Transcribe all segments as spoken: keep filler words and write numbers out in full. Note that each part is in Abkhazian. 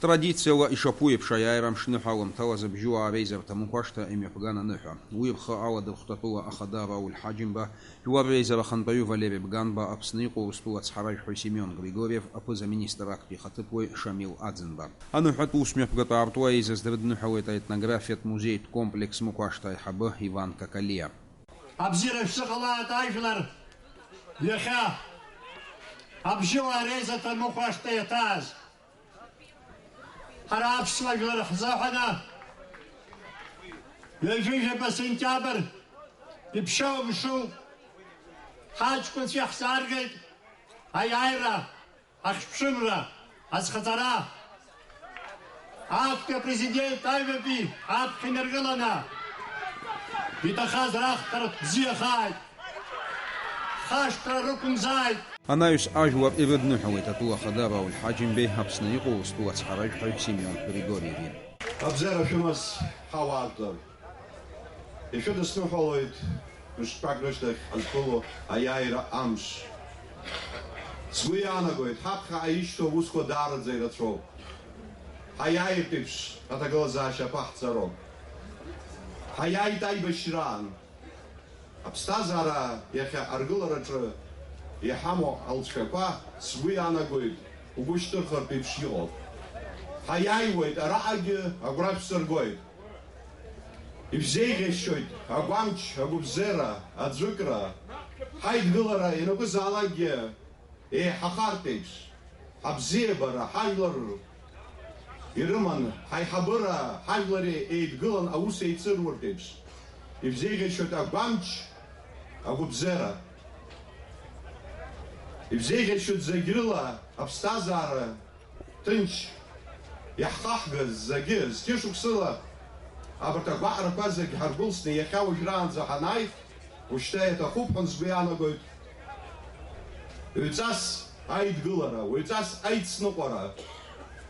Традициала ишаԥу еиԥш, аиааира амшныҳәа аламҭалаз абжьуаа реизарҭа Мықәашҭа имҩаԥган аныҳәа. Уи рхы ала Дырхәҭатәыла ахада Рауль Ҳаџьымба, жәлар реизара ахантәаҩы Валери Бганба, Аԥсны иҟоу Урыстәыла ацҳаражәҳәаҩ Семион Григориев, аԥыза-министр актәи ихаҭыԥуаҩ Шамил Аӡынба. Аныҳәатә усмҩаԥгатә аартуа еизаз дрыдныҳәалеит аетнографиатә музеитә комплекс Мықәашҭа аиҳабы Иван Какалиа. Абзиара шәзыҟалааит, ажәлар, иахьа абжьыуаа реизарҭа Мықәашҭа иаҭааз. Ҳара аԥсуа жәлар ҳзыҳәаны ҩажәижәаба сентиабр иԥшьоу мшуп, ҳаҷкәынцәа иаҳзааргеит аиааира, ахьԥшымра, азхаҵара. Актәи апрезидент аҩбатәи аԥхьа инаргыланы иҭахаз рахҭарҭә бзиахааит, хашҭра рықәымзааит. Анаҩс ажәлар ирыдныҳәалеит атәыла ахада Рауль Ҳаџьымбеи, Аԥсны иҟоу Урыстәыла ацҳаражәҳәаҩ Семион Григориеви. Абзиара шәымаз, ҳауаажәлар! Ишәыдысныҳәалоит мышқәак рышьҭахь ҳазқәыло аиааира амш. Сгәы иаанагоит, ҳаԥхьаҟа ишьҭоу аусқәа даараӡа ирацәоуп. Ҳаиааиртә еиԥш аҭагылазаашьа аԥаҳҵароуп. Ҳаиааит аибашьраан. Аԥсҭазаара иахьа аргылараҿы иҳамоу алҵшәақәа, сгәы иаанагоит, угәы шьҭырхыртә еиԥш иҟоуп. Ҳаиааиуеит, араҟагьы агәра шәсыргоит. Ибзеиӷьасшьоит агәамч, агәыбзиара, аӡәыкра. Ҳаидгылара ианакәызаалакгьы еиҳахартә еиԥш, ҳабзиабара ҳажәлар ирыман, ҳаиҳабыра ҳажәлар еидгылан аус еицыруартә еиԥш, ибзеиӷьасшьоит агәамч, агәыбзиара. Ибзеиӷьасшьоит зегь рыла аԥсҭазаара ҭынч иаҳхаҳгаз зегьы, зқьышықәсыла абарҭ агәаҟрақәа зегь ҳаргәылсны иахьа уажәраанӡа ҳанааих, ушьҭа иаҭахуп ҳәа сгәы иаанагоит. Ҩҵас аидгылара, уаҩҵас аицныҟәара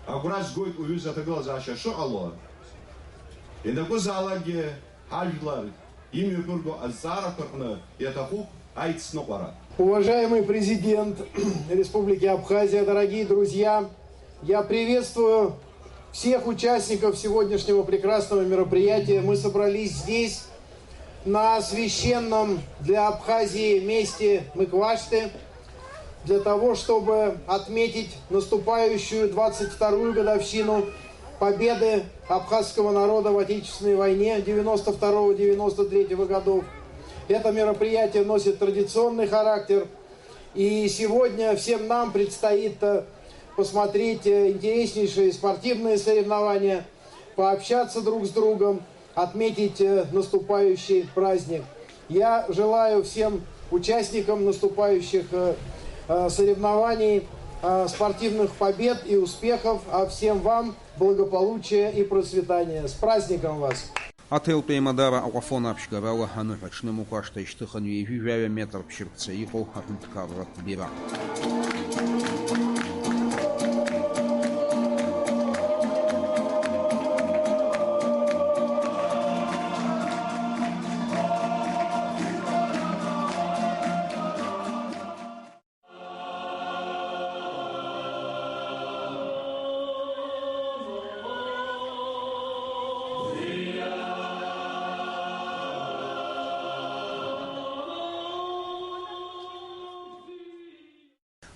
агәра згоит уҩыза аҭагылазаашьа шыҟало. Ианакәызаалакгьы ҳажәлар имҩаԥырго азҵаарақәа рҟны иаҭахуп аицныҟәара. Уважаемый президент Республики Абхазия, дорогие друзья, я приветствую всех участников сегодняшнего прекрасного мероприятия. Мы собрались здесь, на священном для Абхазии месте Мыквашты, для того, чтобы отметить наступающую двадцать вторую годовщину победы абхазского народа в Отечественной войне девяносто второго девяносто третьего годов. Это мероприятие носит традиционный характер, и сегодня всем нам предстоит, э, посмотреть, э, интереснейшие спортивные соревнования, пообщаться друг с другом, отметить, э, наступающий праздник. Я желаю всем участникам наступающих, э, э, соревнований, э, спортивных побед и успехов, а всем вам благополучия и процветания. С праздником вас! Аҭелтәи аимадара Аҟәафон аԥшьгарала аныҳәа аҽны Мықәашҭа ишьҭыхын ҩажәи жәаҩа метр ԥшьырԥца иҟоу аҳәынҭқарратә бираҟ.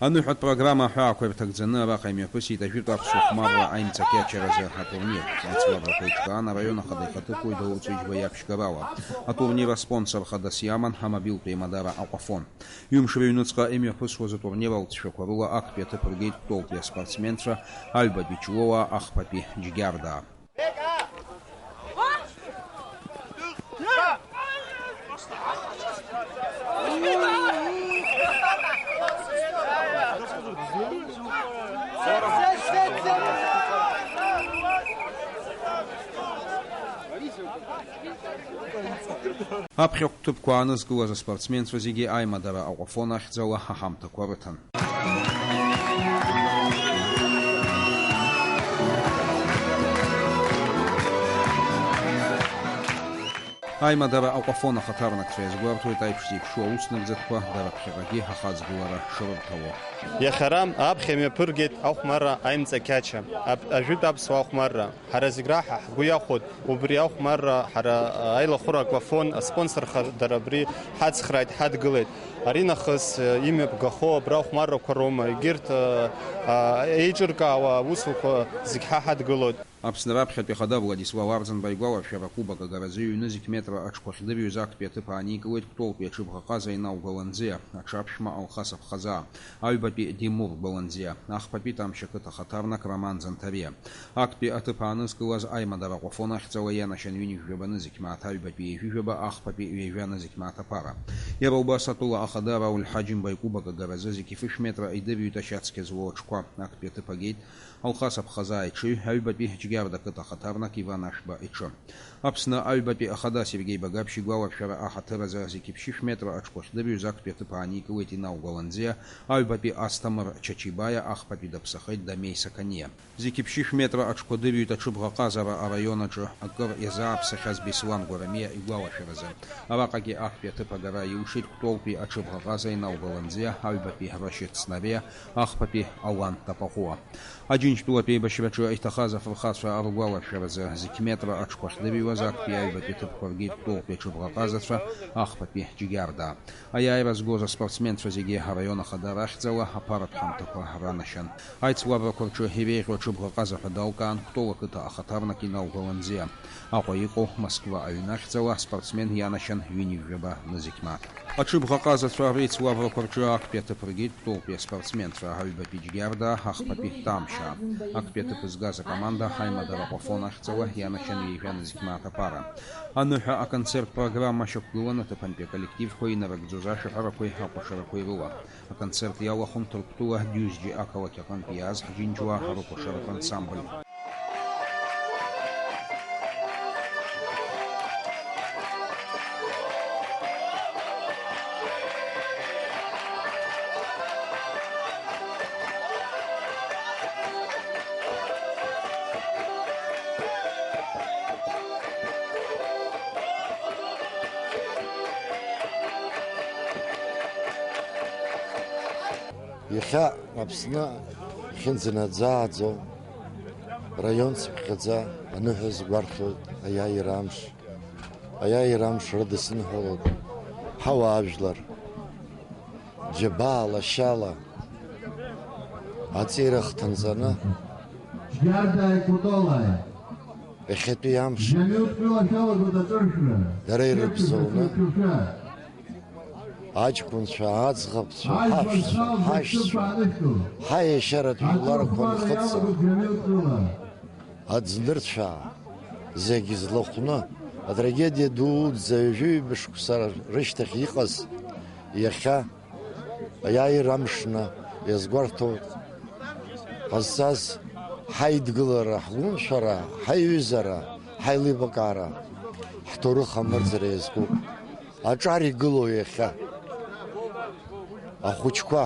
Аныҳәатә программа аҳәаақәа ирҭагӡаны араҟа имҩаԥысит ажәытә аԥсуа хәмарра аимҵакьачаразы атурнир. Аицлабрақәа еиҿкаан араион ахада ихаҭыԥуаҩ Даур Ҵәыџьба иаԥшьгарала. Атурнир аспонсор хадас иаман амобилтә еимадара Аҟәафон. Ҩымш рыҩнуҵҟа имҩаԥысуаз атурнир алҵшәақәа рыла актәи аҭыԥ ргеит Кәтолтәи аспортсменцәа Аҩбатәи Ҷлоуаа, Ахԥатәи Џьгьардаа. Аԥхьахә ҭыԥқәа аанызкылаз аспортсменцәа зегьы аимадара Аҟәафон ахьӡала аҳамҭақәа рыҭан. Аимадара Аҟәафон ахаҭарнакцәа иазгәарҭоит аиԥш зеиԥшу аус нагӡатәқәа дара ԥхьаҟагьы ахаҵгылара шрырҭало. Иахьа ара аԥхьа имҩаԥыргеит ахәмарра аимҵакьача, ап-, ажәытә аԥсуа ахәмарра. Ҳара зегь раҳа ҳгәы иахәоит убри ахәмарра, ҳара, а, аилахәыра аклафон аспонсорха дара абри ҳацхрааит, ҳадгылеит. Аринахыс, а, имҩаԥгахо абра ахәмаррақәа роума, егьырҭ, а, а, еиҿыркаауа аусуқәа зегь ҳа ҳадгылоит. Аԥсны раԥхьатәи ахада Владислав Арӡынба игәаларшәара акубок агаразы ҩ-нызқь метра аҽқәа ахьдырҩоз актәи аҭыԥ ааникылеит Кәтолтәи аҽыбӷаҟаза Инал Гәаланӡиа, аҽаԥшәма Алхас Аԥхаӡаа, аҩбатәи Димур Гәаланӡиа, ахԥатәи Тамшь ақыҭа ахаҭарнак Роман Занҭариа. Актәи аҭыԥ аанызкылаз аимадара аҟәафон ахьӡала ианашьан ҩынҩажәаба нызқь мааҭ, аҩбатәи ҩажәижәаба, ахԥатәи ҩажәа нызқь мааҭ аԥара. Иара убас атәыла ахада Рауль Ҳаџьымба икубок агаразы зқьи фышә метра идырҩит ашьацқьа злоу аҽқәа. Актәи аҭыԥ агеит Алхас Аԥхазаа иҽыҩ, аҩбатәи Џьгьарда ақыҭа ахаҭарнак Иван Ашәба иҽы. Аԥсны аҩбатәи ахада Сергеи Багаԥшь игәаларшәара аҳаҭыр азы зқьи ԥшьышә метра аҽқәа ахьдырҩоз актәи аҭыԥ ааникылеит Инал Гәаланӡиа, аҩбатәи Асҭамыр Чачибаиа, ахԥатәи даԥсахеит Дамеи Сақаниа. Зқьи ԥшьышә метра аҽқәа дырҩит аҽыбӷаҟазара араион аҿы акыр иазааԥсахьаз Беслан Гәарамиа игәалашәаразы. Араҟагьы актәи аҭыԥ агара илшеит Кәтолтәи аҽыбӷаҟаза Инал Гәаланӡиа, аҩбатәи Рашьыҭ Снариа, ахԥатәи Алан Тапаҟәуа. Аџьынџьтәылатә еибашьраҿы иҭахаз афырхацәа ргәаларшәаразы, зқьи метра аҽқәа ахьдырҩуаз актәи аҩбатәи аҭыԥқәа ргеит Кәтолтәи аҽыбӷаҟазацәа, ахԥатәи Џьгьарда. Аиааира згоз аспортсменцәа зегьы араион ахада рахьӡала аԥаратә ҳамҭақәа ранашьан. Аицлабрақәа рҿы иреиӷьу аҽыбӷаҟаза ҳәа далкаан Кәтол ақыҭа ахаҭарнак Инал Гәаланӡиа. Аҟәа иҟоу Москва аҩны ахьӡала аспортсмен ианашьан ҩынҩажәаба нызқь мааҭ. Аҽыбӷаҟазацәа реицлабрақәа рҿы актәи аҭыԥ ргеит Кәтолтәи аспортсменцәа, аҩбатәи Џьгьарда, ахԥатәи Тамшьа. Актәи аҭыԥ згаз акоманда аимадара аҟәафон ахьӡала ианашьан ҩажәа нызқь мааҭ аԥара. Аныҳәа аконцерттә программа шьақәгылан аҭыԥантәи аколлективқәа инарыгӡоз ашәаҳәарақәеи акәашарақәеи рыла. Аконцерт иалахәын Ҭырқәтәыла Дюзџье ақалақь аҟынтә иааз ҳџьынџьуаа рыкәашаратә ансамбль. Иахьа Аԥсны ихьынӡанаӡааӡо, раион цыԥхьаӡа аныҳәа згәарҭоит аиааира амш. Аиааира амш рыдысныҳәалоит ҳауаажәлар, џьабаа лашьала аҵеира хҭынҵаны, Џьгьардааи Кәтолааи, иахьатәи амш Жәамил дкылашәалагоит аҿыршәра. Дара ирыбзоуны, аҷкәынцәа, аӡӷабцәа, ҳаҳәшьцәа, ҳашьцәа, ҳаиашьаратә жәларқәа нхыҵ, аӡнырцәаа зегь злахәны, атрагедиа дуӡӡа ҩажәи ҩба шықәса рышьҭахь иҟаз, иахьа аиааира амшны иазгәарҭо ҟазҵаз ҳаидгылара, ҳгәымшәара, ҳаиҩызара, ҳаилибакаара, ҳҭоурых амырӡра иазкуп. Аҿар игылоу иахьа ахәыҷқәа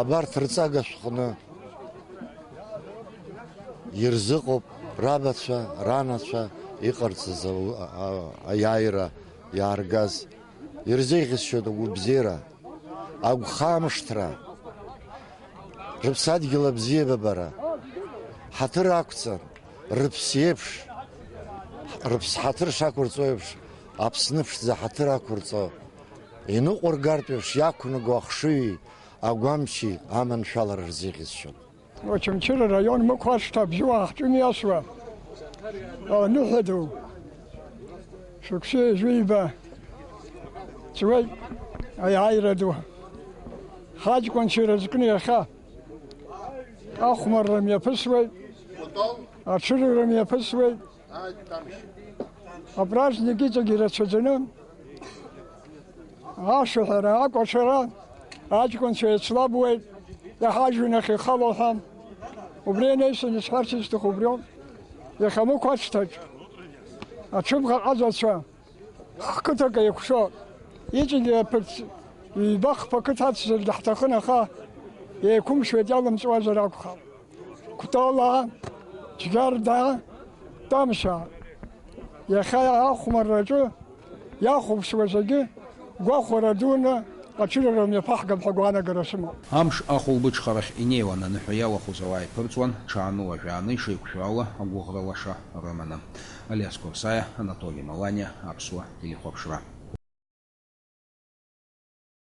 абарҭ рҵага шәҟәны ирзыҟоуп рабацәа, ранацәа иҟарҵаз ау-, а-, а-, аиааира иааргаз. Ирзеиӷьасшьоит агәабзиара, агәхамышҭра, рыԥсадгьыл абзиабабара, ҳаҭыр ақәҵан, рыԥс еиԥш, рыԥс ҳаҭыр шақәырҵо еиԥш, Аԥсны ԥшӡа ҳаҭыр ақәырҵо, иныҟәыргартә еиԥш иақәнаго ахшыҩи агәамчи аманшәалара рзеиӷьасшьон. Очамчыра араион Мықә ашҭа абжьуаа ҳҿы имҩасуа аныҳәа ду, шықәсеи жәиба ҵуеит аиааира ду. Ҳаҷкәынцәа ирызкны иахьа ахәмарра мҩаԥысуеит, аҽырҩра мҩаԥысуеит. Апраздник иҵегь ирацәаӡаны, ашәаҳәара, акәашара, аҷкәынцәа еицлабуеит, иаҳа ажәҩанахь ихало ҳәа. Убри анеисын исҳәарц исҭаху убриоуп. Иахьа Мықә ашҭаҿ аҽыбӷаҟазацәа ҳқыҭак еиқәшәо, иҵегьы аԥырҵ ҩба-хԥа қыҭа ацзаргьы ҳҭахын, аха еиқәымшәеит, иалымҵуазар акәхап. Кәтолаа, Џьгьардаа, Тамшьаа. Иахьа ахәмарраҿы иахәаԥшуа зегьы гәахәара дуны Аҽырара мҩаԥаҳгап ҳәа агәаанагара сымоуп. Амш ахәылбыҽхарахь инеиуан, аныҳәа иалахәыз ауаа иԥырҵуан, ҽааны уажәааны ишеиқәшәо ала агәыӷра лаша рыманы. Алиас Қәырсаиа, Анатоли Маланиа, Аԥсуа телехәаԥшра.